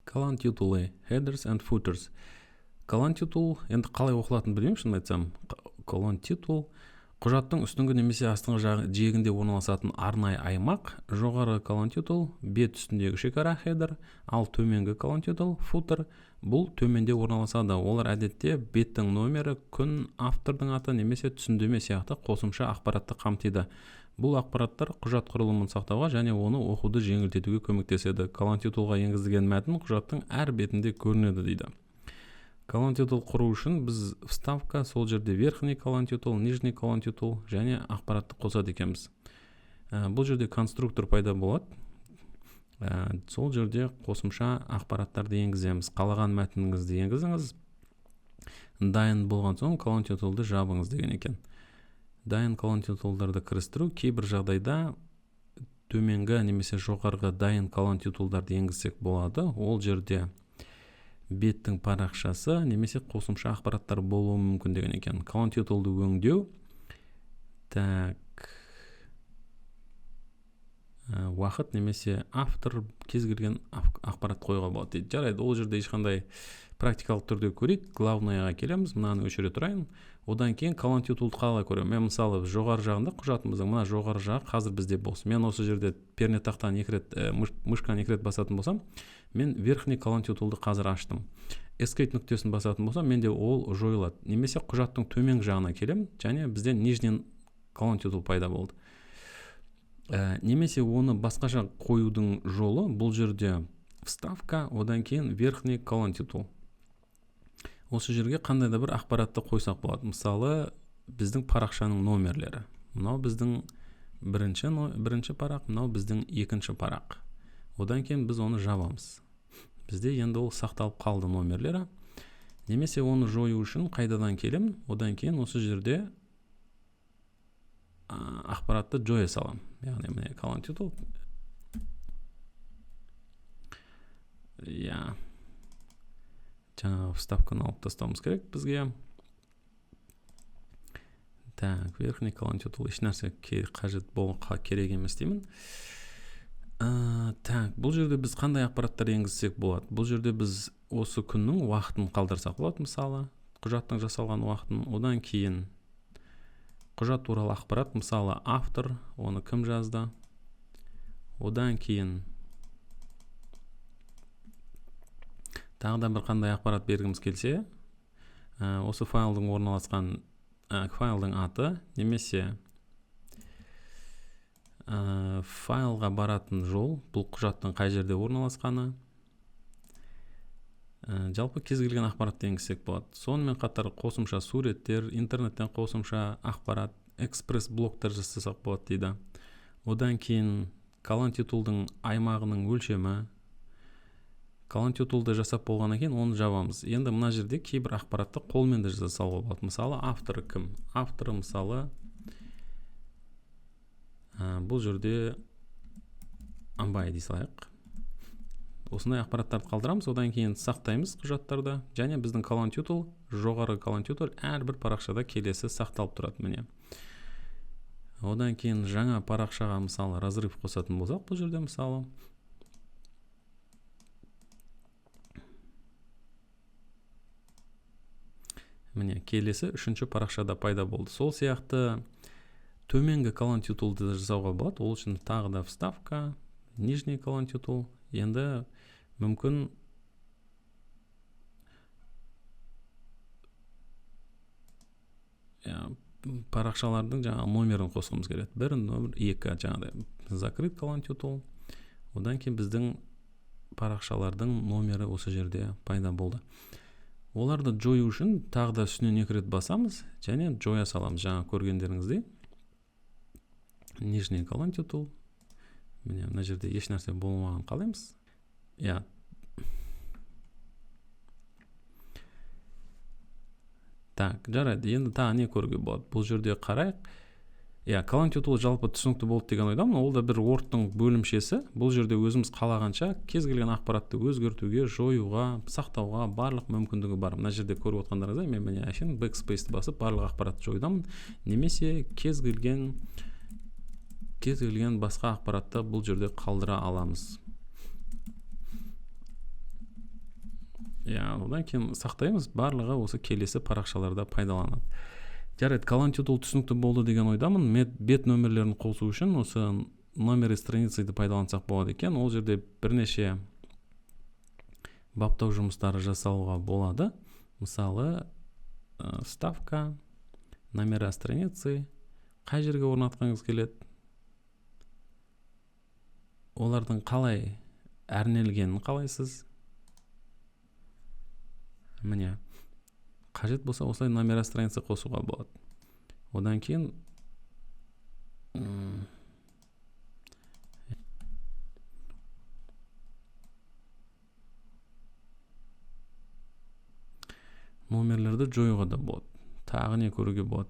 Колонтитулы, headers and footers. Колонтитул енді қалай оқылатынын білмеймін, шынын айтсам. Колонтитул құжаттың үстіңгі немесе астыңғы жиегінде орналасатын арнайы аймақ. Жоғарғы колонтитул бет үстіндегі шекара, header, ал төменгі колонтитул, footer, бұл төменде орналасады. Олар әдетте беттің номері, күн, автордың аты немесе түсіндірме сияқты қосымша ақпаратты қамтиды. Бұл ақпараттар құжат құрылымын сақтауға және оны оқуды жеңілдетуге көмектеседі. Колонтитулға енгізілген мәтін құжаттың әр бетінде көрінеді дейді. Колонтитул құру үшін біз вставка, сол жерде верхний колонтитул, нижний колонтитул және ақпаратты қосады екенбіз. Бұл жерде конструктор пайда болады. Сол жерде қосымша ақпараттарды енгіземіз. Қалаған мәтініңізді енгізіңіз. Дайын болған соң колонтитулды жабыңыз деген екен. Дайын колонтитулдарды кірістіру кейбір жағдайда төменгі немесе жоғарғы дайын колонтитулдарды енгізсек болады. Ол жерде беттің парақшасы немесе қосымша ақпараттар болуы мүмкін деген екен. Колонтитулды өңдеу. Так. Уақыт немесе автор, кез келген ақпарат қоюға болады дейді. Жарайды, ол жерде ешқандай практикалық түрде көрейік. Главныйға келеміз, мынаны өшіре тұрайын. Одан кейін колонтитулды қалай көремін? Мен мысалы жоғары жағында құжатымыздың мына жоғары жағы қазір бізде бос. Мен осы жерде пернетақтан екі рет, мышканы екі рет басатын болсам, мен верхний колонтитулды қазір аштым. Escape нүктесін басатын болсам, менде ол жойылады. Немесе құжаттың төменгі жағына келемін және бізде нижний колонтитул пайда болды. Немесе оны басқаша қоюдың жолы бұл жерде вставка, одан кейін верхний колонтитул. Осы жерге қандай да бір ақпаратты қойсақ болады. Мысалы, біздің парақшаның номерлері. Мынау біздің бірінші парақ, мынау біздің екінші парақ. Одан кейін біз оны жабамыз. Бізде енді ол сақталып қалды номерлері. Немесе оны жою үшін қайтадан келемін. Одан кейін осы жерде ақпаратты жоя саламын. Яғни міне колонтитул. Иә. Жаңағы вставканы алып тастауымыз керек бізге. Так, верхний колонтитул ешнәрсе қажет керек емес деймін. Так, бұл жерде біз қандай ақпараттар енгізсек болады? Бұл жерде біз осы күннің уақытын қалдырсақ болады, мысалы, құжаттың жасалған уақытын. Одан кейін құжат туралы ақпарат, мысалы, автор, оны кім жазды. Одан кейін тағы да бір қандай ақпарат бергіміз келсе, осы файлдың орналасқан, файлдың аты немесе файлға баратын жол, бұл құжаттың қай жерде орналасқаны. Жалпы кез келген ақпаратты енгізсек болады. Сонымен қатар қосымша суреттер, интернеттен қосымша ақпарат, экспресс блоктар жасасақ болады дейді. Одан кейін колонтитулдың аймағының өлшемі. Колонтитулды жасап болғаннан кейін оны жабамыз. Енді мына жерде кейбір ақпаратты қолмен де жасауға болады. Мысалы, авторы кім? Авторы, мысалы, бұл жерде Амбай дей салайық. Осындай ақпараттарды қалдырамыз, одан кейін сақтаймыз құжаттарды және біздің колонтитул, жоғарғы колонтитул әрбір парақшада келесі сақталып тұрады міне. Одан кейін жаңа парақшаға мысалы разрыв қосатын болсақ, бұл жерде мысалы міне келесі үшінші парақшада пайда болды. Сол сияқты төменгі колонтитулды жасауға болады. Ол үшін тағы да вставка, нижний колонтитул. Енді мүмкін парақшалардың жаңа номерін қосқымыз келеді. 1, номер 2, жаңағыдай закрыт колонтитул. Одан кейін біздің парақшалардың номері осы жерде пайда болды. Оларды жою үшін тағы да үстінен екі рет басамыз және жоя саламыз. Жаңа көргендеріңіздей нижний колонтитул. Міне мына жерде еш нәрсе болмағанын қалаймыз. Иә. Так, жарайды. Енді тағы не көруге болады? Бұл жерде қарайық. Иә, колонтитул жалпы түсінікті болды деген ойдамын. Ол да бір Word-тың бөлімшесі. Бұл жерде өзіміз қалағанша кез келген ақпаратты өзгертуге, жоюға, сақтауға барлық мүмкіндігі бар. Мына жерде көріп отқандарыңыздай, мен міне әшейін backspace-ті басып барлық ақпаратты жойдамын. Немесе кез келген басқа ақпаратты бұл жерде қалдыра аламыз. Иә, одан кейін сақтаймыз, барлығы осы келесі парақшаларда пайдаланады. Жарайды, колонтитул түсінікті болды деген ойдамын. Бет нөмірлерін қосу үшін осы номеры страницаны пайдалансақ болады екен. Ол жерде бірнеше баптау жұмыстары жасалуға болады. Мысалы, вставка, номера страницы, қай жерге орнатқыңыз келеді, олардың қалай әрнелгенін қалайсыз. Міне, қажет болса осылай номера страницы қосуға болады. Одан кейін номерлерді жоюға да болады. Тағы не көруге болады?